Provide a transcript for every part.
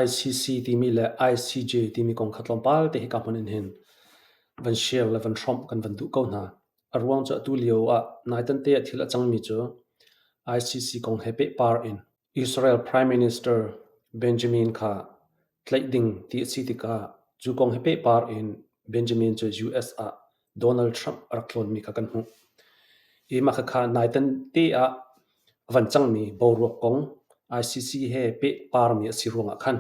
ICC timi le ICJ timi kong kha tlawmpal te hika hmun in hin van share le van hrawmh kan van duh ko hna. A ruang cu atu lio ah naitan te ah thil a cangmi cu ICC kong he pehpar in Israel Prime Minister Benjamin kha tlaih ding ti a si tikah cu kong he pehpar in Benjamin cu US ah Donald Trump a rak tlawnmi kha kan hmuh. I mah khakha naitan te ah a van cangmi boruak kong ICC he pehparmi a si ruangah khan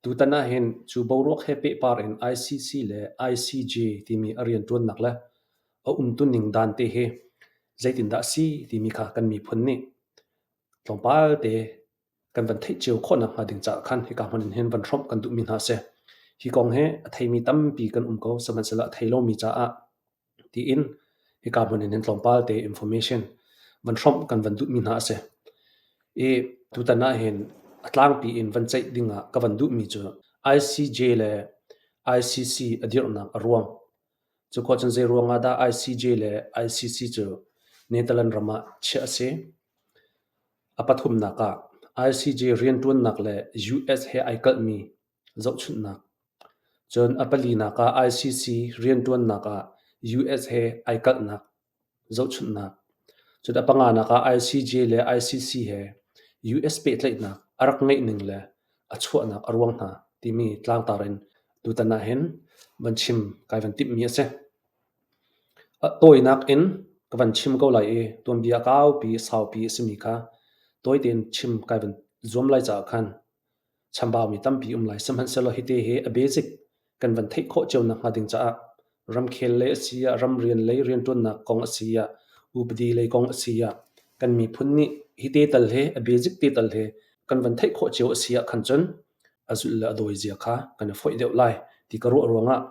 tutan ahhin cu boruak he pehpar in ICC le ICJ timi a rianṭuannak le a umtuning dan te hi zeitindah a si timi kha kan miphun nih tlawmpal te kan van theih cio khawh nakhnga ding caah khan hika hmun in hin van hrawmh kan duhmi hna a si. Hi kong hi a theimi tampi kan um ko, sihmanhsehlaw a thei lomi caah tiin hika hmun in hin tlawmpal te information van hrawmh kan van duhmi hna a si. I tutan ah hin a tlangpi in van ceih ding ah ka van duhmi cu ICJ le ICC a dirhnak a ruang. Cu khawh cun zei ruang ah dah ICJ le ICC cu Netherlands ram ah chiah a si? A pathumnak ah ICJ rianṭuannak le US he ai kalhmi zohchunhnak. Cun a palinak ah ICC rianṭuannak ah US he ai kalhnak zohchunhnak. Cun a panganak ah ICJ le ICC he US pehtlaihnak a rak ngeihning le a chuahnak a ruang hna timi tlangtar in tutan ahhin van chim kai van timhmi a si. A tawinak in ka van chim ko lai i tuanbia kaupi saupi a simi kha tawi tein chim kai van zuam lai caah khan chambaumi tampi um lai. Sihmanhsehlaw hite hi a basic kan van theih khawh cio nakhnga ding caah ramkhel lei a si ah, ramrian lei rianṭuannak kong a si ah, upadi lei kong a si ah, kan miphun nih hite tal hi a basic te tal hi kan van theih khawh cio a si ah khan cun a zulh le a dawi zia kha kan i foih deuh lai ti ka ruah ruangah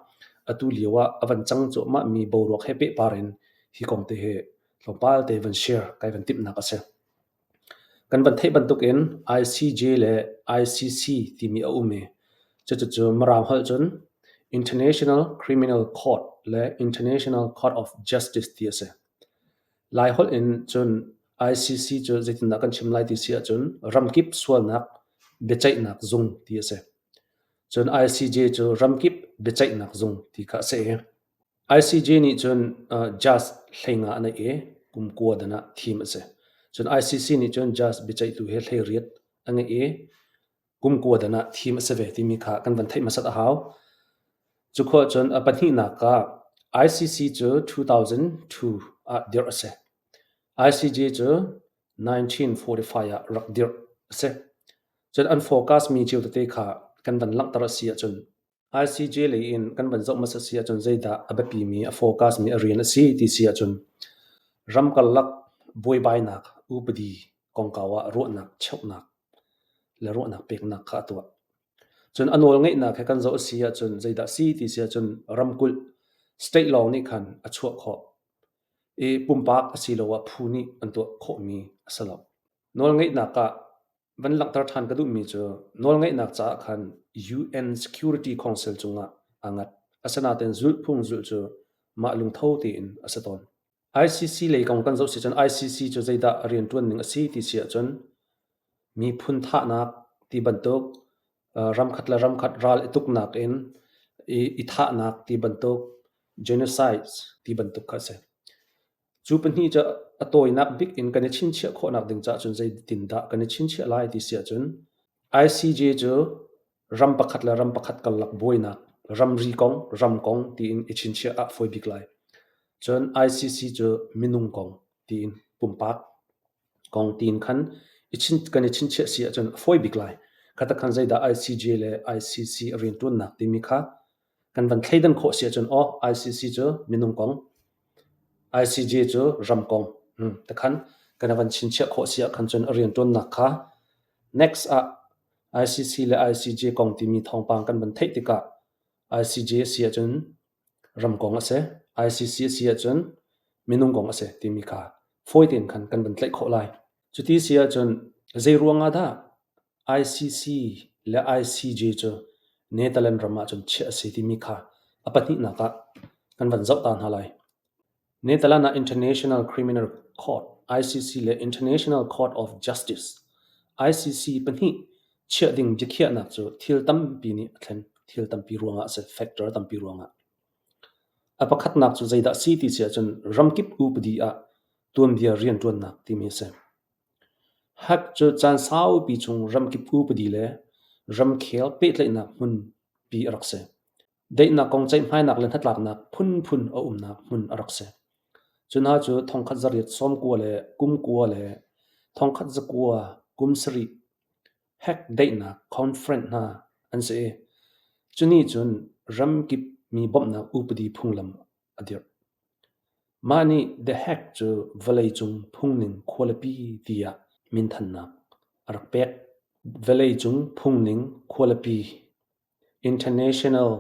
atu lio ah a van cang cuahmahmi boruak he pehpar in hi kong te hi tlawmpal te van share kai van timhnak a si. Kan van theih bantukin ICJ le ICC timi a um i cucucu Mirang holh cun International Criminal Court le International Court of Justice ti a si. Laiholh in cun ICC cu zeitindah kan chim lai ti si ahcun ramkip sualnak biaceihnak zung ti a si. Cun ICJ cu ramkip biaceihnak zung ti kha a si i ICJ nih cun judge 15 a neih i kum kua dan ah thim a si. Cun ICC nih cun judge biaceihtu hi 18 a ngeih i kum kua dan ah thim a si ve timi kha kan van theih hmasat a hau. Cu khawh cun a pahnihnak ah ICC cu 2002 ah dirh a si. ICJ cu 1945 ah rak dirh a si. Cun an focus mi cio tete kha kan van langhter a si ahcun ICJ lei in kan van zoh hmasa si ahcun zeidah a biapimi a focus mi a rian a si ti si ahcun ramkarlak buaibainak upadi kongkau ah ruahnak cheuhnak le ruahnak peknak kha a tuah. Cun a nawlngeihnak he kan zoh a si ahcun zeidah a si ti si ahcun ramkulh state lawng nih khan a chuah khawh i pumpak asiloah phu nih an tuah khawhmi a si lo. Nawlngeihnak ah van langhter ṭhan ka duhmi cu nawlngeihnak caah khan UN Security Council cungah aa ngat. Asinain zulhphung zulh cu mah lungtho tein a si tawn. ICC lei kong kan zoh si cun ICC cu zeidah a rianṭuan ning a si ti si ahcun miphun thahnak ti bantuk, ramkhat le ramkhat ral i tuknak in i thahnak ti bantuk, genocide ti bantuk kha a si. Cu pahnih cu a tawinak bik in kan i chinchiah khawhnak ding caah cun zeitindah kan i chinchiah lai ti si ahcun ICJ cu ram pakhat le ram pakhat karlak buainak, ramri kong, ram kong tiin i chinchiah ah fawi bik lai. Cun ICC cu minung kong tiin pumpak kong tiin khan i chin, kan i chinchiah si ahcun a fawi bik lai. Khatakhan zeidah ICJ le ICC a rianṭuannak timi kha kan van thleidan khawh si ahcun aw ICC cu minung kong, ICJ cu ram kong tikhan kan van chinchiah khawh si ahkhan cun a rianṭuannak kha next ah ICC le ICJ kong timi thawngpang kan van theih tikah ICJ a si ahcun ram kong a si, ICC a si ahcun minung kong a si timi kha fawi tein khan kan van tlaih khawh lai. Cuti si ahcun zei ruang ah dah ICC le ICJ cu Netherlands ram ahcun chiah a si timi kha a pahnihnak ah kan van zoh ta hna lai. Netherlands ah International Criminal Court (ICC) le International Court of Justice (ICC) pahnih Chiah ding biakhiahnak cu thil tampi nih a thlen. Thil tampi ruangah a si, factor tampi ruangah. A pakhatnak cu zeidah a si ti si ahcun ramkip upadi ah tuanbia rianṭuannak timi a si. Hague cu caan saupi chung ramkip upadi le ramkhel pehtlaihnak hmunpi a rak si. Daihnak kong ceihmainak le hnatlaknak phunphun a umnak hmun a rak si. Cu hna cu thongkhat zariat sawmkua le kumkua le thongkhat zakua kum sarih Hague daihnak conference hna an si i cu nih cun ramkip mi bawmhnak upadi phunglam a dirh. Mah nih The Hague cu vawleicung phungning khualipi tiah minthannak a rak pek. Vawleicung phungning khualipi (International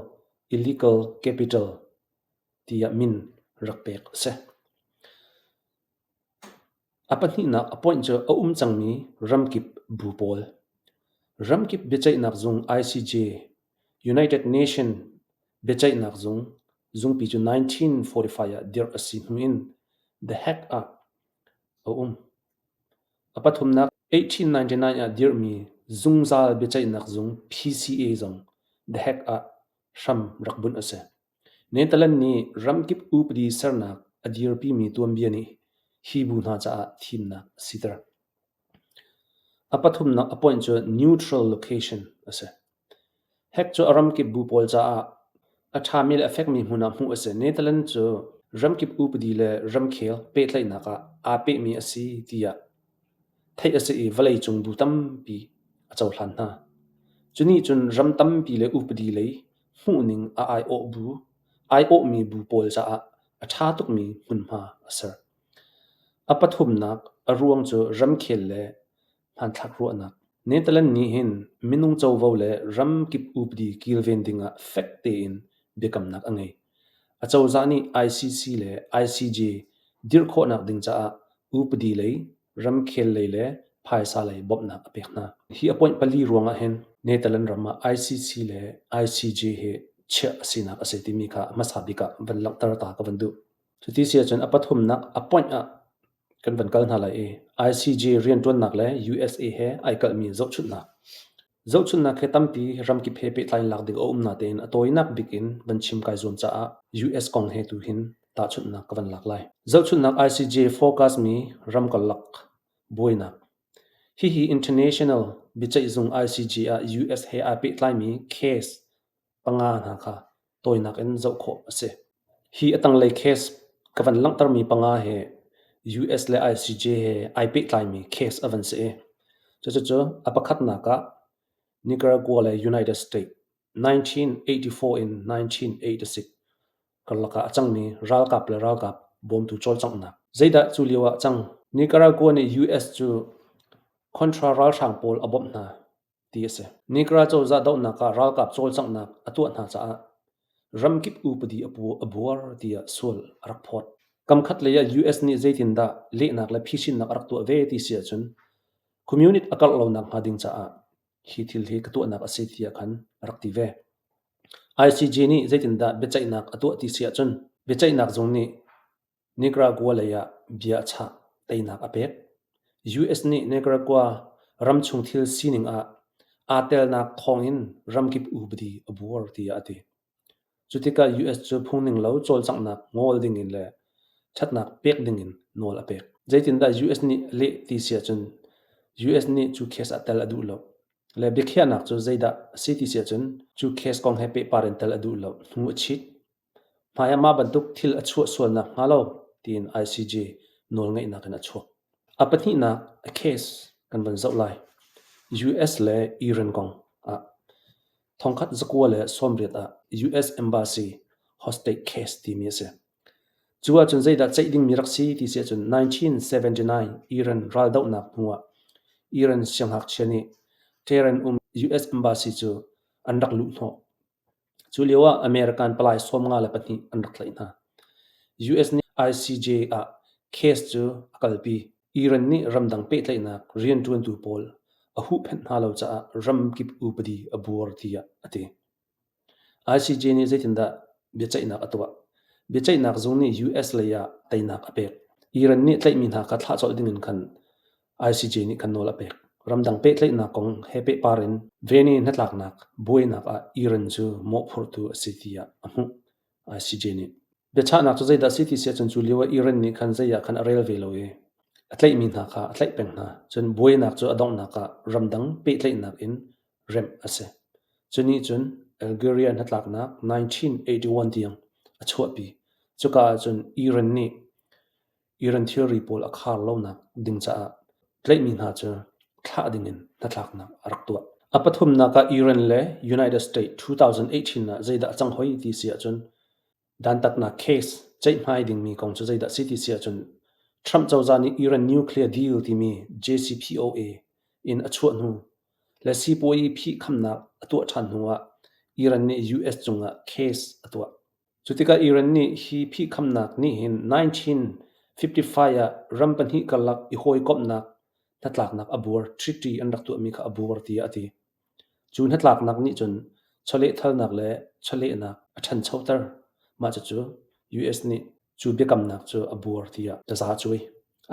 Illegal Capital) tiah min rak pek a si. A pahnihnak a point cu a um cangmi ramkip bu pawl. Ramkip biaceihnak zung ICJ, United Nations biaceihnak zung, zungpi cu 1945 ah dirh a si hnu in The Hague ah a um. A pathumnak 1899 ah dirhmi zungzal biaceihnak zung PCA zong The Hague ah hram rak bunh a si. Netherlands nih ramkip upadi sernak a dirpimi tuanbia nih hi bu hna caah thimnak a siter. A pathumnak a point cu neutral location a si. Hague cu a ramkip bu pawl caah a ṭhami le a fekmi hmun ah hmuh a si. Netherlands cu ramkip upadi le ramkhel pehtlaihnak ah aa pehmi a si tiah theih a si i vawleicung bu tampi a cohlan hna. Cu nih cun ram tampi le upadi lei hmuhning a aiawh bu, aiawhmi bu pawl caah a ṭha tukmi hmunhma a ser. A pathumnak a ruang cu ramkhel le hmanthlak ruahnak. Netherlands nih hin minung covo le ramkip upadi kilven dingah fek tein biakamnak a ngei. Acozah nih ICC le ICJ dirh khawhnak ding caah upadi lei, ramkhel lei le phaisa lei bawmhnak a pek hna. Hi a point pali ruangah hin Netherlands ram ah ICC le ICJ hi chiah a sinak a si timi kha hmasa bik ah van langhter ta ka van duh. Cuti si ahcun a pathumnak a point ah kan van kal hna lai i ICJ rianṭuannak le USA he ai kalhmi zohchunhnak. Zohchunhnak he tampi ramkip he pehtlai in lak ding a um natein a tawinak bik in van chim kai zuam caah US kong he tu hin tahchunhnak ka van lak lai. Zohchunhnak ICJ focus mi ramkarlak buainak. Hihi international biaceihzung ICJ ah US he aa pehtlaimi case panga hna kha tawinak in zoh khawh a si. Hi a tanglei case ka van langhtermi panga hi US le ICJ he ai pehtlaimi case a van si i cucucu a pakhatnak ah Nicaragua le United States 1984 in 1986 karlak ah a cangmi ralkap le ralkap bawmtu cawlcanghnak. Zeidah cu lio ah cang? Nicaragua nih US cu Contra ralhrang pawl a bawmh hna. ti a si. Nicara cozah dohnak ah ralkap cawlcanghnak a tuah hna caah ramkip upadi a buar tiah sual a rak phawt. Kamkhat lei ah US nih zeitindah lehnak le phisinnak a rak tuah ve ti si ahcun communist a karh lonak hnga ding caah hi thil hi ka tuahnak a si tiah khan a rak ti ve. ICJ nih zeitindah biaceihnak a tuah ti si ahcun biaceihnak zung nih Nicaragua lei ah bia a chah, teinak a pek. US nih Nicaragua ramchung thil sining ah aa telnak thawngin ramkip upadi a buar tiah a ti. Cu tikah US cu phungninglo cawlcanghnak ngol dingin le ṭhatnak pek dingin nawl a pek. Zeitindah US nih a leh ti si ahcun US nih cu case ah tel a duh lo. Le biakhiahnak cu zeidah a si ti si ahcun cu case kong he pehpar in tel a duh lo. Hnu a chit. Hmai ah mah bantuk thil a chuah sual nakhnga lo tiin ICJ nawlngeihnak in a chuak. A pahnihnak a case kan van zoh lai. US le Iran kong ah thongkhat zakua le sawmriat ah US Embassy hostage case timi a si. Cu ahcun zeidah ceih dingmi rak si ti si ahcun 1979 Iran raldohnak hnu ah Iran siangngakchia nih Tehran um US Embassy cu an rak luh hnawh. Cu lioah American palai 52 an rak tlaih hna. US nih ICJ ah case cu a kalpi. Iran nih ramdang pehtlaihnak rianṭuantu pawl a huhphenh hna lo caah ramkip upadi a buar tiah a ti. ICJ nih zeitindah biaceihnak a tuah? Biaceihnak zung nih US lei ah teinak a pek. Iran nih tlaihmi hna kha thlah colh dingin khan ICJ nih khan nawl a pek. Ramdang pehtlaihnak kong he pehpar in Veni hnatlaknak buainak ah Iran cu mawhphurtu a si tiah a hmuh, ICJ nih. Biachahnak cu zeidah a si ti si ahcun cu lio ah Iran nih khan zei ah khan a rel ve lo i a tlaihmi hna kha a tlaih peng hna. Cun buainak cu a donghnak ah ramdang pehtlaihnak in remh a si. Cu nih cun Algeria hnatlaknak 1981 tiang a chuahpi. Cuka ahcun Iran nih Iran thilri pawl a khar lonak ding caah tlaihmi hna cu thlah dingin hnatlaknak a rak tuah. A pathumnak ah Iran le United States 2018 ah zeidah a cang hoi ti si ahcun dantatnak case ceihmai dingmi kong cu zeidah a si ti si ahcun Trump cozah nih Iran nuclear deal timi JCPOA in a chuah hnu le sipuazi phihkhamnak a tuah ṭhan hnu ah Iran nih US cungah case a tuah. Cu tikah Iran nih hi phihkhamnak nih hin 1955 ah ram pahnih karlak i hawikomhnak hnatlaknak a buar, treaty an rak tuahmi kha a buar tiah a ti. Cu hnatlaknak nih cun chawlehthalnak le chawlehnak a ṭhanchoter. Mah cucu US nih cu biakamnak cu a buar tiah taza a cuai.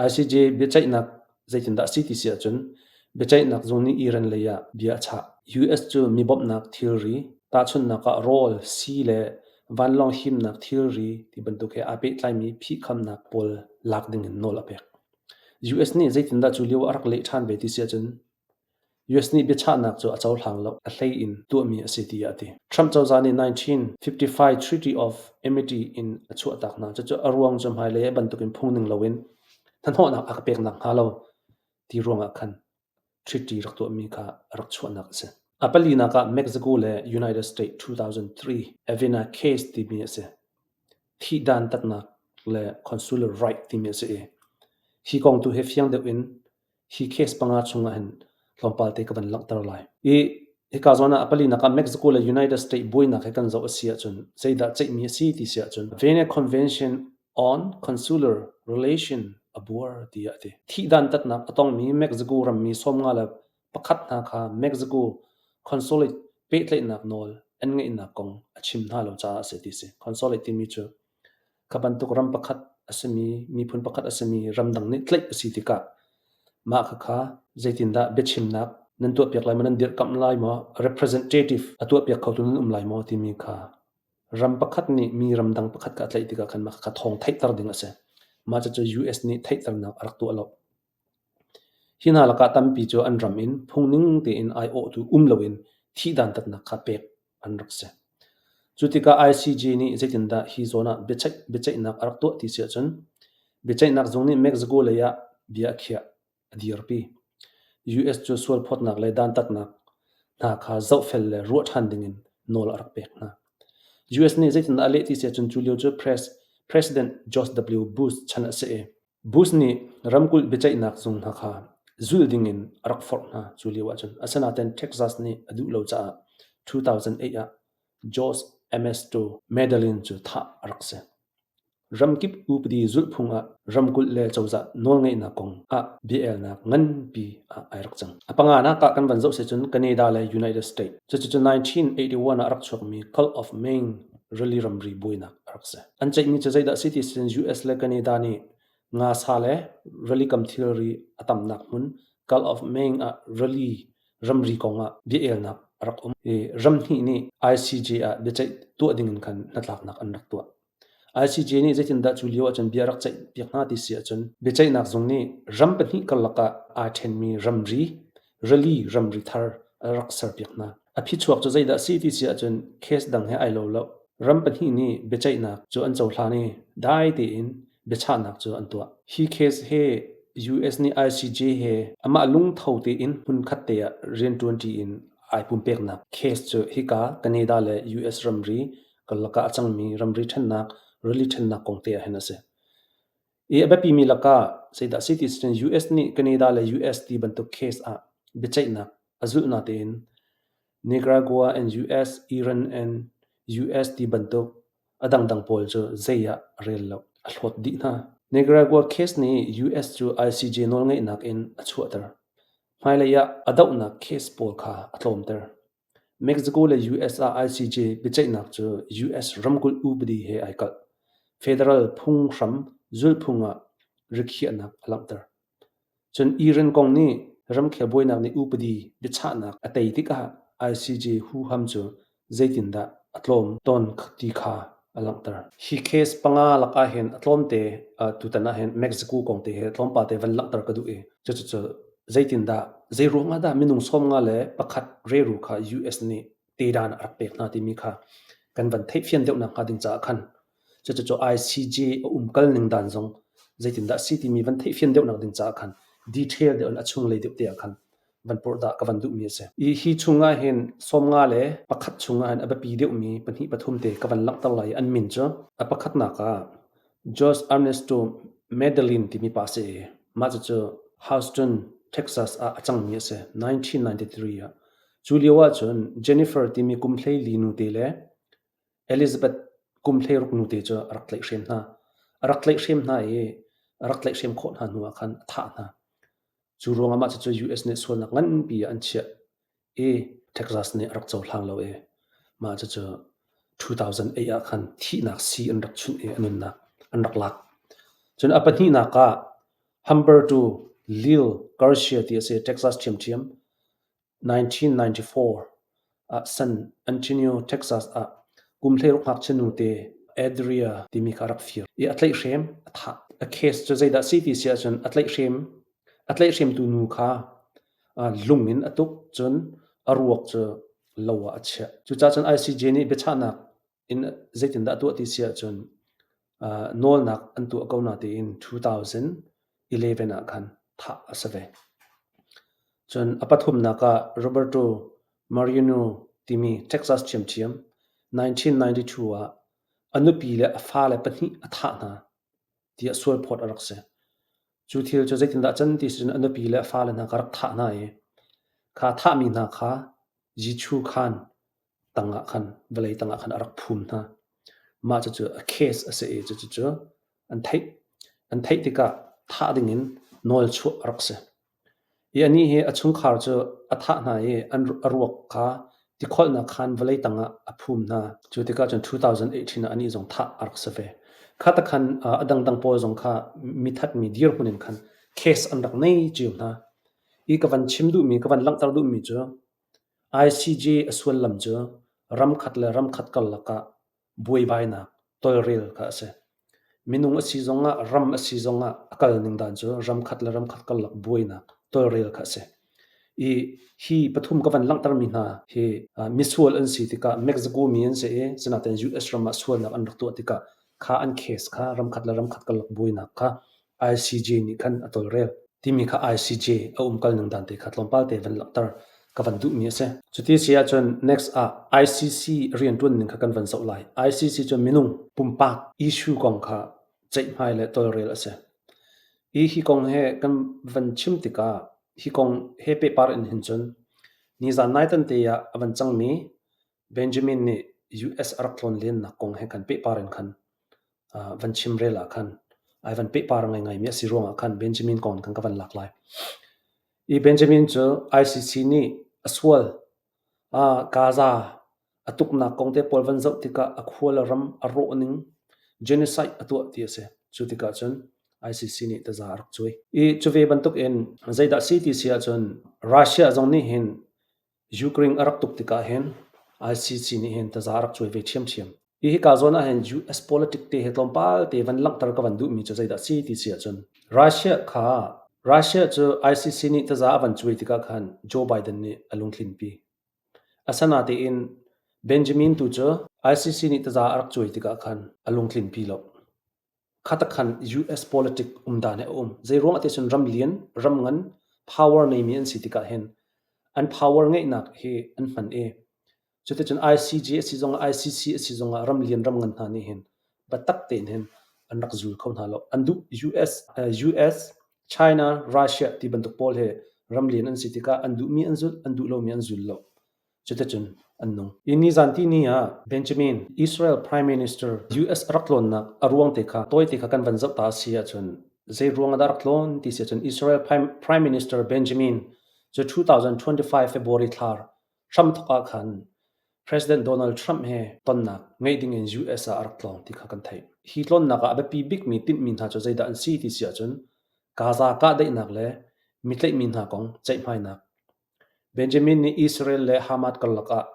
ICJ biaceihnak zeitindah a si ti si ahcun biaceihnak zung nih Iran lei ah bia a chah. US cu mi bawmhnak thilri, tahchunhnak ah rawl, sii le vanlawng himnak thilri ti bantuk he aa pehtlaimi phihkhamnak pawl lak dingin nawl a pek. US nih zeitindah cu lio ah a rak leh ṭhan ve ti si ahcun US nih biachahnak cu a cohlang lo, a hlei in tuahmi a si tiah a ti. Trump cozah nih 1955 Treaty of Amity in a chuahtak hna. Cucu a ruang cu hmailei ah bantukin phung ning loin hnahnawhnak a ka pek nakhnga lo ti ruangah khan treaty rak tuahmi kha a rak chuahnak a si. A palinak ah Mexico le United States 2003 Avena Case timi a si. Thihdan tatnak le consular right timi a si i hi kong tu hi fiang deuh in Hi case panga chungah hin tlawmpal te ka van langhter lai. I hika zawn ah a palinak ah Mexico le United States buainak he kan zoh a si ahcun zeidah ceihmi a si ti si ahcun Vienna Convention on Consular Relation a buar tiah a ti. Thihdan tatnak a tongmi Mexico rammi 51 hna kha Mexico consulate pehtlaihnak nawl an ngeihnak kong a chim hna lo caah a si ti si. Consulate timi cu Kha bantuk ram pakhat a simi, miphun pakhat a simi ramdang nih tlaih a si tikah mah khakha zeitindah biachimnak nan tuahpiak lai maw, nan dirhkamh lai maw, representative a tuahpiak khotu nan um lai maw timi kha ram pakhat nih mi ramdang pakhat kha a tlaih tikah khan mah khakha thawng theihter ding a si. Mah cucu US nih theihternak a rak tuah lo. Hi hna lakah tampi cu an ram in phungning tein aiawhtu um loin thih dantatnak kha pek an rak si. Cu tikah ICJ nih zeitindah hi zawn ah biaceihnak a rak tuah ti si ahcun biaceihnak zung nih Mexico lei ah bia a khiah, a dirpi. US cu sualphawtnak le dantatnak hna kha zohfel le ruah ṭhan dingin nawl a rak pek hna. US nih zeitindah a leh ti si ahcun cu lio cu President George W. Bush chan a si i Bush nih ramkulh biaceihnak zung hna kha zulh dingin a rak forh hna cu lio ahcun. Asinain Texas nih a duh lo caah 2008 ah George Ernesto Madeleine cu thah a rak si. Ramkip upadi zulhphung ah ramkulh le cozah nawlngeihnak kong ah bia-elnak nganpi ah ai rak cang. A panganak ah kan van zoh si cun Canada le United States. Cucu 1981 ah a rak chuakmi Gulf of Maine rili ramri buainak a rak si. An ceihmi cu zeidah a si ti sin US le Canada nih ngasa le rilikam thilri a tamnak hmun Gulf of Maine ah rili ramri kong ah bia-elnak a rak um i ram hnih nih ICJ ah biaceih tuah ding in khan hnatlaknak an rak tuah. ICJ nih zeitindah cu lio ahcun bia rak ceihpiak hna ti si ahcun biaceihnak zung nih ram pahnih karlak ah aa ṭhenmi ramri, rili ramri thar a rak serpiak hna. A phichuak cu zeidah a si ti si ahcun case dang he ai lo lo. Ram pahnih nih biaceihnak cu an cohlan i dai tein biachahnak cu an tuah. Hi case hi US nih ICJ he amah lungtho tein hmunkhat te ah rianṭuanṭi in ai pumpeknak case cu hika Canada le US ramri karlak ah a cangmi ramri ṭhennak, rili ṭhennak kong te ah hin a si. I a biapimi lakah zeidah a si ti cun US nih Canada le US ti bantuk case ah biaceihnak a zulh natein Nicaragua and US, Iran and US ti bantuk a dangdang pawl cu zei ah a rel lo, a hlawt dih hna. Nicaragua case nih US cu ICJ nawlngeihnak in a chuahter. Hmailei ah a dohnak case pawl kha a tlawmter. Mexico le US ah ICJ biaceihnak cu US ramkulh upadi he ai kalh. Federal phunghram zulhphung ah rikhiahnak a langhter. Cun Iran kong nih Ramkhel buainak nih upadi biachahnak a tei tikah ICJ huham cu zeitindah a tlawm tawn ti kha a langhter. Hi case panga lakah hin a tlawmte tutan ah hin Mexico kong te hi tlawmpal te van langhter ka duh i cucu zeitindah zeiruang ah dah minung 51 reru kha US nih tedan a rak pek hna timi kha kan van theihfian deuh nakhnga ding caah khan cucu ICJ a umkal ning dan zong zeitindah a si timi van theihfian deuh nak ding caah khan detail deuh in a chunglei deuh te ah khan van purhdah ka van duhmi a si. I hi chungah hin 51 chungah hin a biapi deuhmi pahnih pathum te ka van langhter lai i an min cu a pakhatnak ah Jose Ernesto Medellin timi pa a si i mah cucu Houston, Texas ah a cangmi a si 1993 ah. Cu lio ahcun Jennifer timi kum 14 nute le Elizabeth kum 16 nute cu a rak tlaihhrem hna. A rak tlaihhrem hna i a rak tlaihhrem khawh hna hnuah khan a thah hna. Cu ruangah mah cucu US nih sualnak nganpi ah an chiah i Texas nih a rak cohlang lo i mah cucu 2008 ah khan thihnak sii an rak chunh i a nunnak an rak lak. Cun a pahnihnak ah Humberto Lil Garcia ti a si, Texas ṭhiamṭhiam. 1994 ah San Antonio, Texas ah kum 16 ngakchia nute Adria timi kha a rak fir i a tlaihhrem, a thah. A case cu zeidah si ti si ahcun a tlaihhrem a tlaihhremtu nu kha lung in a tuk cun a ruak cu lo ah a chiah. Cucaah cun ICJ nih biachahnak in zeitindah a tuah ti si ahcun nawlnak an tuah ko natein 2011 ah khan thah a si ve. Cun a pathumnak ah Roberto Mariano timi Texas ṭhiamṭhiam 1992 ah a nupi le a fale pahnih a thah hna tiah sualphawt a rak si. Cu thil cu zeitindah a can ti si cun a nupi le a fale hna kha rak thah hna i kha thahmi hna kha Jechu khan tangah khan vawlei tangah khan a rak phum hna. Mah cucu a case a si i cucu an theih. An theih tikah thah dingin nawl chuah a rak si. I anih hi a chungkhar cu a thah hna i an a ruak kha tikholhnak khan vawlei tangah a phum hna. Cu tikah cun 2018 ah anih zong thah a rak si ve. Kha ta khan a dangdang pawl zong kha mithatmi dirhmun in khan case an rak nei cio hna. I ka van chim duhmi, ka van langhter duhmi cu ICJ a sullam cu ramkhat le ramkhat karlak ah buaibainak tawlrel kha a si. Minung a si zongah ram a si zongah a kal ning dan cu ramkhat le ramkhat karlak buainak tawlrel kha a si. I hi pathum ka van langhtermi hna hi misual an si tikah Mexico mi an si i sinain US ram ah sualnak an rak tuah tikah kha an case kha ramkhat le ramkhat karlak buainak kha ICJ nih khan a tawlrel timi kha ICJ a umkal ning dan te kha tlawmpal te van langhter ka van duhmi a si. Cuti si ahcun next ah ICC rianṭuan ning kha kan van zoh lai. ICC cu minung pumpak issue kong kha ceihmai le tawlrel a si. I hi kong he kan van chim tikah hi kong he pehpar in hin cun nizan nai tan te ah a van cangmi Benjamin nih US a rak tlawn lennak kong he khan pehpar in khan van chimrel ah khan ai van pehpar ngaingaimi a si ruangah khan Benjamin kong khan ka van lak lai. I Benjamin cu ICC nih a sual Gaza a tuknak kong te pawl van zoh tikah a khua le ram a rawh ning genocide a tuah ti a si. Cu tikah cun ICC nih taza a rak cuai. I cu ve bantuk in zeidah si ti si ahcun Russia zong nih hin Ukraine a rak tuk tikah hin ICC nih hin taza a rak cuai ve ṭhiamṭhiam. Hi hika zawn ah hin US politic te hi tlawmpal te van langhter ka van duhmi cu zeidah si ti si ahcun Russia kha Russia cu ICC nih taza a van cuai tikah khan Joe Biden nih a lungtlinpi. Asinain Benjamin tu cu ICC nih taza a rak cuai tikah khan a lungtlinpi lo. Khatakhan US politic umdan hi a um. Zeiruang ah ti cun ram lian, ram ngan, power neimi an si tikah hin an power ngeihnak hi an hman i cuticun ICJ a si zongah ICC a si zongah ram lian ram ngan hna nih hin biatak tein hin an rak zul kho hna lo. An duh US, US, China, Russia ti bantuk pawl hi ram lian an si tikah an duhmi an zulh, an duh lomi an zul lo. Cuticun an nung. I nizan tihni ah Benjamin, Israel Prime Minister, US a rak tlawnnak a ruang te kha tawite kha kan van zoh ta a si ahcun zei ruang ah dah a rak tlawn ti si ahcun Israel Prime Minister Benjamin cu 2025 February thla hramthawk ah khan President Donald Trump he tonnak ngeih ding in US ah a rak tlawng ti kha kan theih. Hi tlawnnak ah a biapi bikmi tinhmi hna cu zeidah an si ti si ahcun Gaza kahdaihnak le Mi tlaihmi hna kong ceihmainak. Benjamin nih Israel le Hamas karlak ah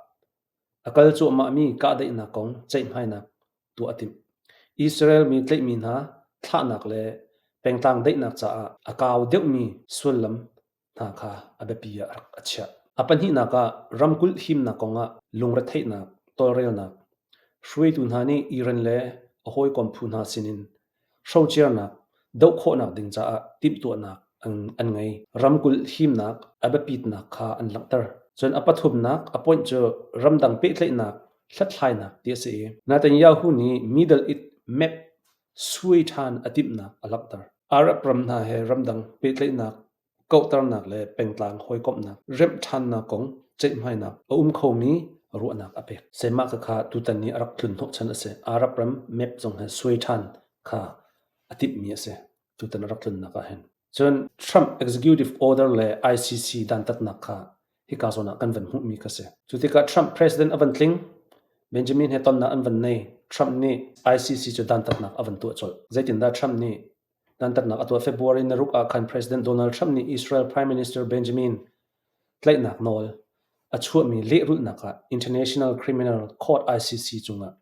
a kal cuahmahmi kahdaihnak kong ceihmainak tuah a timh. Israel mi tlaihmi hna thlahnak le pengtlang daihnak caah a kau deuhmi sullam hna kha a biapi ah rak a chiah. A pahnihnak ah ramkulh himnak kongah lungretheihnak tawlrelnak hruaitu hna nih Iran le a hawikom phu hna sinin hrocernak doh khawhnak ding caah timhtuahnak an ngei. Ramkulh himnak a biapitnak kha an langhter. Cun a pathumnak a point cu ramdang pehtlaihnak hlathlainak ti a si i Netanyahu nih Middle East map suai ṭhan a timhnak a langhter. Arab ram hna he ramdang pehtlaihnak kauhternak le pengtlang hawikomhnak remh ṭhannak kong ceihmainak a um khomi ruahnak a pek. Semah khakha tutan i a rak tlun hnawhchan a si. Arab ram map zong he suai ṭhan kha a timhmi a si. Tutan a rak tlunnak ah hin. Cun Trump executive order le ICC dantatnak kha hika zawn ah kan van hmuhmi kha si. Cu tikah Trump president a van tling, Benjamin he tonnak an van nei. Trump nih ICC cu dantatnak a van tuah colh. Zeitindah Trump nih dantatnak a tuah? February na ruk ah khan President Donald Trump nih Israel Prime Minister Benjamin tlaihnak nawl a chuahmi lehrulhnak ah International Criminal Court ICC cungah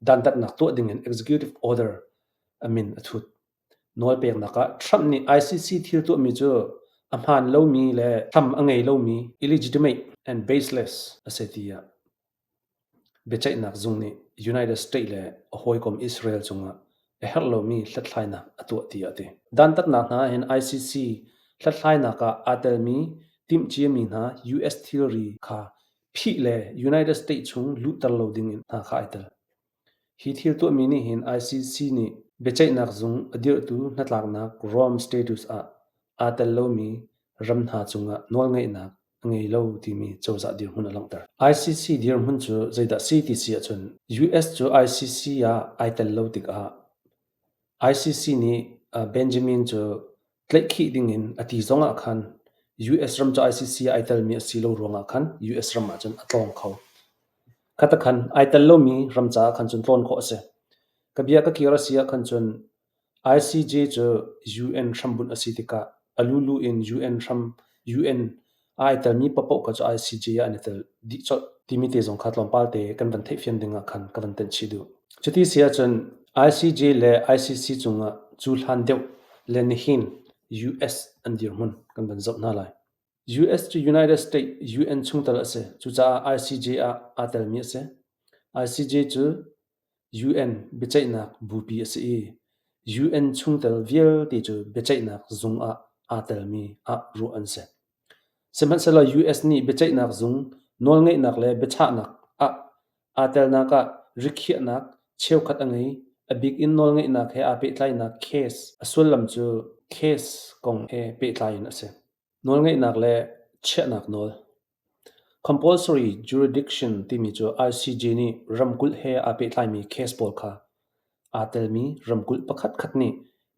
dantatnak tuah dingin executive order a min a thut. Nawlpeknak ah Trump nih ICC thil tuahmi cu a hmaan lomi le hram a ngei lomi illegitimate and baseless a si tiah biaceihnak zung nih United States le a hawikom Israel cungah a herh lomi hlathlainak a tuah tiah a ti. Dantatnak hna ahhin ICC hlathlainak ah aa telmi timhciami hna US thilri kha phih le United States chung luhter lo ding hna kha ai tel. Hi thil tuahmi nih hin ICC nih biaceihnak zung a dirhtu hnatlaknak Rome Statute ah aa tel lomi ram hna cungah nawlngeihnak a ngei lo timi cozah dirhmun a langhter. ICC dirhmun cu zeidah si ti si ahcun US cu ICC ah ai tel lo tikah ICC nih Benjamin cu tlaihkhih dingin a ti zongah khan US ram cu ICC ah ai telmi a si lo ruangah khan US ram ah cun a tlawng kho. Khatakhan ai tel lomi ram caah khan cun tlawn khawh a si. Ka bia ka kir a si ah khan cun ICJ cu UN hrambunh a si tikah a lulu in UN hram UN ai telmi paohpaoh kha cu ICJ ah an i tel dih colh timi te zong kha tlawmpal te kan van theihfian ding ah khan ka van tenh chih duh. Cuti si ahcun ICJ le ICC cungah cu hlan deuh le nihin US an dirhmun kan van zoh hna lai. US cu United States UN chungtel a si. Cucaah ICJ ah aa telmi a si. ICJ cu UN biaceihnak bupi a si i UN chungtel vialte cu biaceihnak zung ah aa telmi ah ruah an si. Sihmanhsehlaw US nih biaceihnak zung nawlngeihnak le biachahnak ah aa telnak ah rikhiahnak cheukhat a ngei. A bik in nawlngeihnak he aa pehtlainak case a sullam cu case kong he pehtlai in a si. Nawlngeihnak le chiahnak nawl. Compulsory jurisdiction timi cu ICJ nih ramkulh he aa pehtlaimi case pawl kha aa telmi ramkulh pakhatkhat nih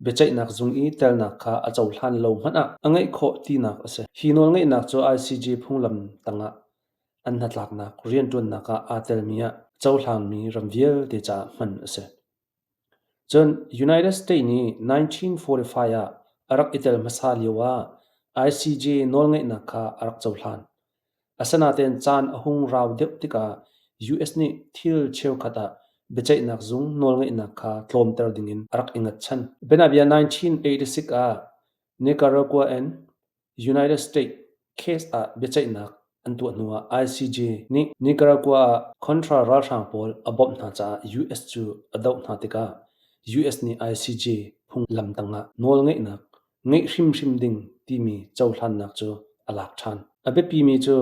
biaceihnak zung i telnak kha a cohlan lo hmanh ah a ngeih khawh tinak a si. Hi nawlngeihnak cu ICJ phunglam tangah an hnatlaknak rianṭuannak ah aa telmi ah cohlangmi ram vialte caah hman a si. Cun United States nih 1945 ah a rak i tel hmasa lioah ICJ nawlngeihnak kha a rak cohlan. Asinain caan a hung rau deuh tikah US nih thil cheukhat ah biaceihnak zung nawlngeihnak kha tlawmter dingin a rak i ngatchan. Bianabia 1986 ah Nicaragua in United States case ah biaceihnak an tuah hnuah ICJ nih Nicaragua ah Contra ralhrang pawl a bawmh hna caah US cu a doh hna tikah US nih ICJ phunglam tangah nawlngeihnak ngeih hrimhrim ding timi cohlannak cu a lak ṭhan. A biapimi cu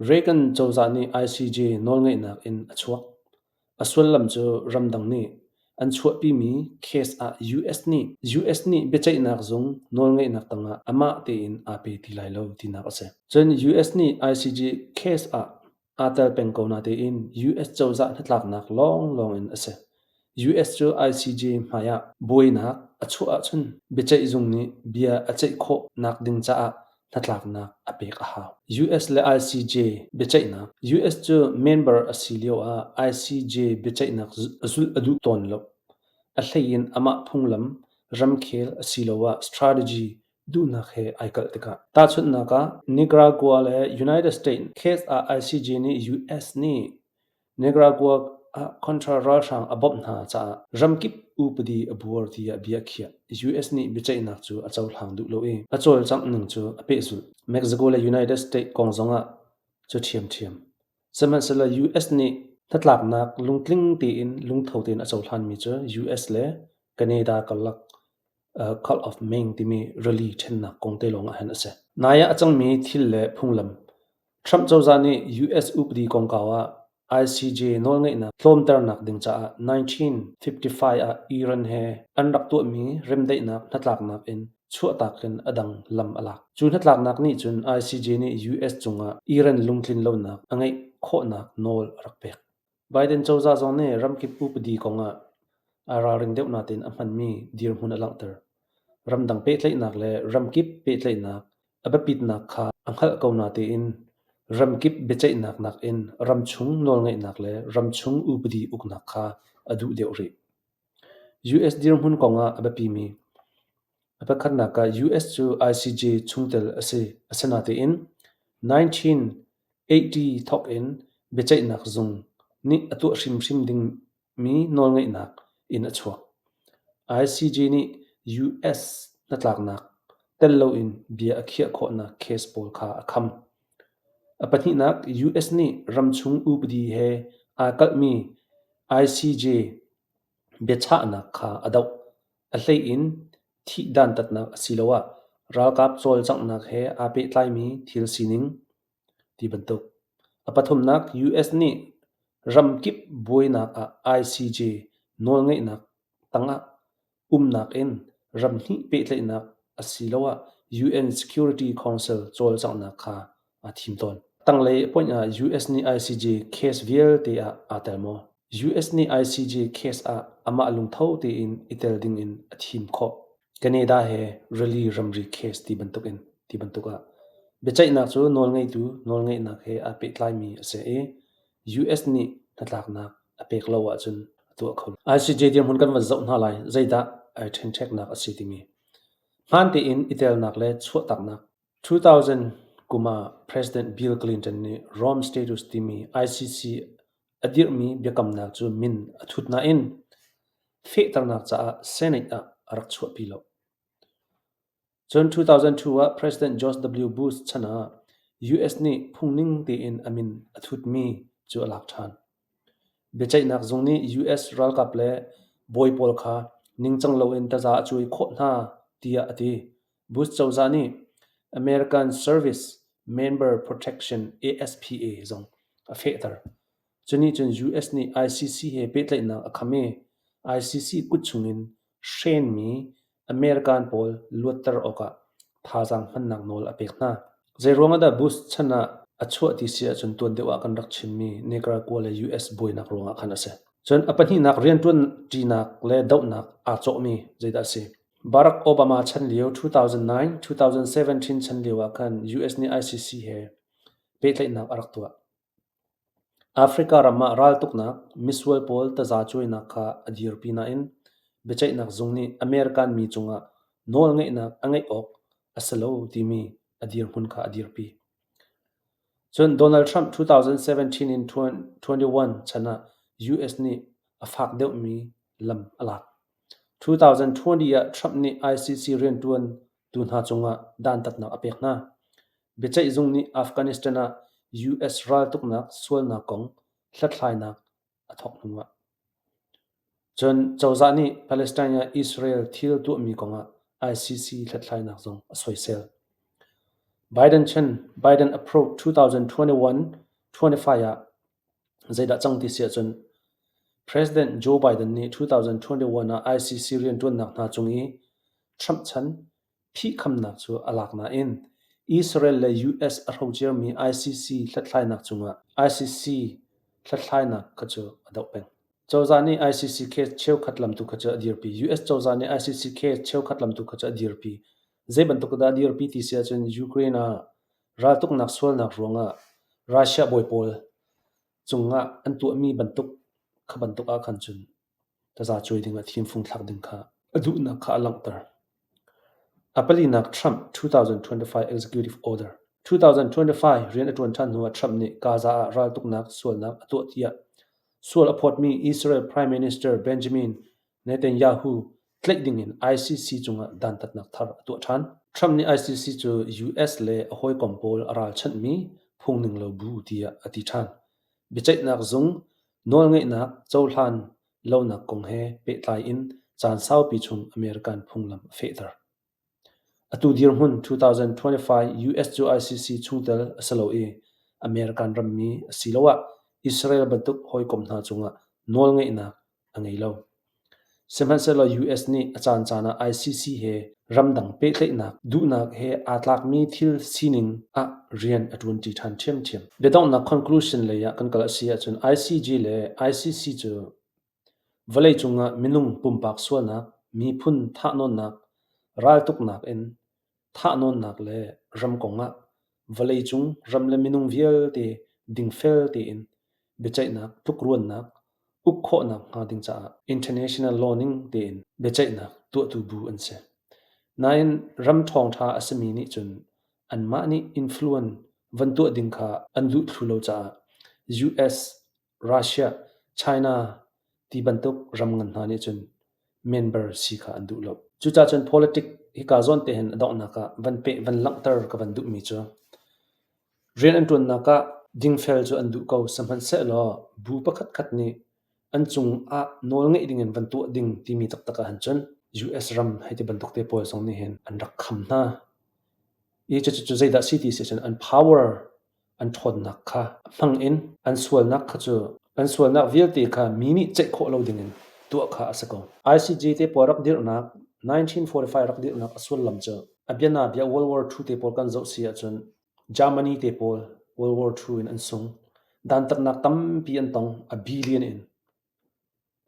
Reagan cozah nih ICJ nawlngeihnak in a chuak. A sullam cu ramdang nih an chuahpimi case ah US nih US nih biaceihnak zung nawlngeihnak tangah amah tein aa pe ti lai lo tinak a si. Cun US nih ICJ case ah aa tel peng ko natein US cozah hnatlaknak lawnglawng in a si. US cu ICJ hmaiah buainak a chuah ahcun biaceihzung nih bia a ceih khawh nakding caah hnatlaknak a pek a hau. US le ICJ biaceihnak US cu member a si lioah ICJ biaceihnak zulh a duh tawn lo. A hleiin amah phunglam, ramkhel asiloah strategy. duhnak he ai kalh tikah. Tahchunhnak ah, Nicaragua le United States case ah ICJ nih US nih Nicaragua ah Contra ralhrang a bawmh hna caah ramkip upadi a buar tiah bia a khiah. US nih biaceihnak cu a cohlang duh lo i a cawlcangh ning cu a pehzulh. Mexico le United States kong zongah cu ṭhiamṭhiam. Sihmanhsehlaw US nih hnatlaknak lungtling tein lungtho tein a cohlanmi cu US le Canada karlak Gulf of Maine timi rili ṭhennak kong te lawng ah hin a si. Nai ah a cangmi thil le phunglam Trump cozah nih US upadi kongkau ah ICJ nawlngeihnak tlawmternak ding caah 1955 ah Iran he an rak tuahmi remdaihnak hnatlaknak in chuahtak in a dang lam a lak. Cu hnatlaknak nih cun ICJ nih US cungah Iran lungtlin lonak a ngeih khawhnak nawl a rak pek. Biden cozah zong nih ramkip upadi kongah aa ralring deuh natein a hmanmi dirhmun a langhter. Ramdang pehtlaihnak le ramkip pehtlaihnak a biapitnak kha a hngalh ko natein ramkip biaceihnak nakin ramchung nawlngeihnak le ramchung upadi uknak kha a duh deuh rih. US dirhmun kongah a biapimi a pakhatnak ah US cu ICJ chungtel a si. Asinain 1980 thawk in biaceihnak zung nih a tuah hrimhrim dingmi nawlngeihnak in a chuak. ICJ nih US hnatlaknak tel loin bia a khiah khawhnak case pawl kha a kham. A pahnihnak, US nih ramchung upadi he aa kalhmi ICJ biachahnak kha a doh. A hleiin thih dantatnak asiloah ralkap cawlcanghnak he aa pehtlaimi thil sining ti bantuk. A pathumnak, US nih ramkip buainak ah ICJ nawlngeihnak tangah umnak in ramhnih pehtlaihnak asiloah UN Security Council cawlcanghnak kha aa thim tawn. Tanglei point ah US nih ICJ case vialte ah aa tel maw? US nih ICJ case ah amah lungtho tein i tel dingin a thim khawh. Canada he rili ramri case ti bantuk in ti bantuk ah biaceihnak cu nawlngeitu nawlngeihnak he aa pehtlaimi a si i US nih hnatlaknak a pek lo ahcun a tuah kho lo. ICJ dirhmun kan van zoh hna lai. Zeidah ai ṭhenṭheknak a si timi. Hmaan tein i telnak le chuahtaknak 2000 kum ah President Bill Clinton nih Rome Statute timi ICC a dirhmi biakamnak cu min a thut nain fehternak caah Senate ah a rak chuahpi lo. Cun 2002 ah President George W. Bush chan ah US nih phungning tein a min a thutmi cu a lak ṭhan. Biaceihnak zung nih US ralkap le bawi pawl kha ningcang loin taza a cuai khawh hna tiah a ti. Bush cozah nih American Service Member Protection ASPA zong a fehter. Cu nih cun US nih ICC he pehtlaihnak a kham i ICC kut chungin hrenmi American pawl luatter awkah thazaang hmannak nawl a pek hna. Zeiruang ah dah Bush chan ah a chuah ti si ahcun tuan deuh ah kan rak chimmi Nicaragua le US buainak ruangah khan a si. Cun a pahnihnak rianṭuanṭinak le dohnak aa cawhmi zeidah a si? Barack Obama chan lio 2009-2017 chan lio ah khan US nih ICC he pehtlaihnak a rak tuah. Africa ram ah raltuknak, misual pawl tazacuainak kha a dirpi nain biaceihnak zung nih American mi cungah nawlngeihnak a ngeih awk a si lo timi a dirhmun kha a dirpi. Cun Donald Trump 2017 in 21 chan ah US nih a fak deuhmi lam a lak. 2020 ah Trump nih ICC rianṭuantu hna cungah dantatnak a pek hna. Biaceih zung nih Afghanistan ah US raltuknak sualnak kong hlathlainak a thawk hnuah. Cun cozah nih Palestine ah Israel thil tuahmi kongah ICC hlathlainak zong a soisel. Biden chan Biden approach 2021-25 ah zeidah cang ti si ahcun President Joe Biden nih 2021 ah ICC rianṭuannak hna cung i Trump chan phihkhamnak cu a lak nain Israel le US a hrocermi ICC hlathlainak cungah ICC hlathlainak kha cu a doh peng. Cozah nih ICC case cheukhat lam tu kha cu a dirpi. US cozah nih ICC case cheukhat lam tu kha cu a dirpi. Zei bantuk dah a dirpi ti si ahcun Ukraine ah raltuknak sualnak ruangah Russia bawi pawl cungah an tuahmi bantuk kha bantuk ah khan cun tazacuai dingah thimfung thlak ding kha a duhnak kha a langhter. A palinak Trump 2025 Executive Order 2025 rian a ṭuan ṭhan hnuah Trump nih Gaza ah raltuknak sualnak a tuah tiah sual a phawtmi Israel Prime Minister Benjamin Netanyahu tlaih dingin ICC cungah dantatnak thar a tuah ṭhan. Trump nih ICC cu US le a hawikom pawl a ralchanhmi phungninglo bu tiah a ti ṭhan. Biaceihnak zung nawlngeihnak cohlan lonak kong he pehtlai in caan saupi chung American phunglam a fehter. Atu dirhmun 2025 US cu ICC chungtel a si lo i American rammi asiloah Israel bantuk hawikom hna cungah nawlngeihnak a ngei lo. Sihmanhsehlaw US nih a caancaan ah ICC he ramdang pehtlaihnak duhnak he aa tlakmi thil sining ah rian a ṭuanṭi ṭhan ṭhiamṭhiam. Biadonghnak conclusion lei ah kan kal a si ahcun ICJ le ICC cu vawleicung ah minung pumpak sualnak, miphun thahnawnnak, raltuknak in thahnawnnak le ram kongah vawleicung ram le minung vialte dingfel tein biaceihnak, tlukruannak, uk khawhnak hnga ding caah international law ning tein biaceihnak tuahtu bu an si. Nain ram ṭhawngṭha a simi nih cun anmah nih influence van tuah ding kha an duh thlu lo caah US, Russia, China ti bantuk ram ngan hna nih cun member si kha an duh lo. Cucaah cun politic hika zawn te hin a donghnak ah van peh van langhter ka van duhmi cu rian an ṭuannak ah dingfel cu an duh ko sihmanhsehlaw bu pakhatkhat nih an cungah nawl ngeih dingin van tuah ding timi taktak ahhin cun US ram hei ti bantuk te pawl zong nih hin an rak kham hna. I cucu zeidah si ti si cun an power an ṭhawnnak kha hmang in an sualnak kha cu an sualnak vialte kha mi nih ceih khawh lo dingin tuah kha a si ko. ICJ te pawl rak dirhnak 1945 rak dirhnak a sullam cu a bianabia World War II te pawl kan zoh si ahcun Germany te pawl World War II in an sung. Dantatnak tampi an tong a billion in.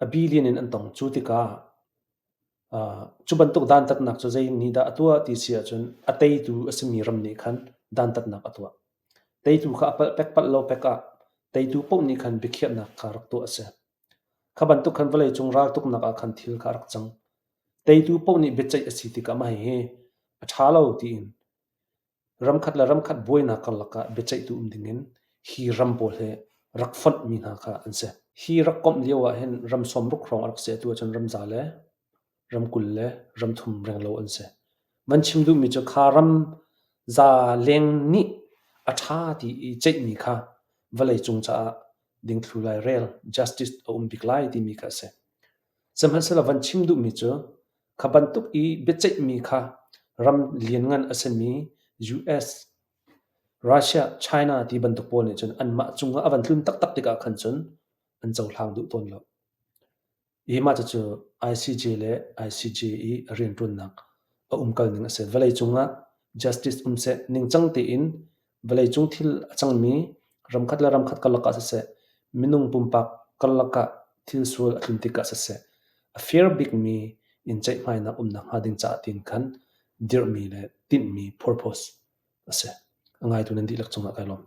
A billion in an tong. Cu tikah Cu bantuk dantatnak cu zei nih dah a tuah ti si ahcun a teitu a simi ram nih khan dantatnak a tuah. Teitu kha a palh pek palh lo pek ah teitu paoh nih khan biakhiahnak kha rak tuah a si. Kha bantuk khan vawleicung raltuknak ah khan thil kha a rak cang. Teitu paoh nih biaceih a si tikah mah hihi a ṭha lo tiin Ramkhat le ramkhat buainak karlak ah biaceihtu um dingin hi ram pawl hi rak fonhmi hna kha an si. Hi rak komh lio ahhin ram sawmruk hrawng a rak si. Atu ahcun ram za le ram 20 le ram thum renglo an si. Van chim duhmi cu kha ram za leng nih a ṭha ti i ceihmi kha vawleicung caah dingthlu lairel justice a um bik lai timi kha a si. Sihmanhsehlaw van chim duhmi cu Kha bantuk i biaceihmi kha ram lianngan a simi US, Russia, China ti bantuk pawl nih cun anmah cungah a van tlun taktak tikah khan cun an cohlang duh tawn lo. Hi mah cucu ICJ le ICJ i a rianṭuannak a umkal ning a si. Vawleicung ah justice um seh, ningcang tein vawleicung thil a cangmi ramkhat le ramkhat karlak ah siseh, minung pumpak karlak ah thil sual a tlun tikah siseh, a fair bikmi in ceihmainak umnak hnga ding caah tiin khan dirhmi le tinhmi purpose a si. A ngaitu nan dihlak cungah kai lawm.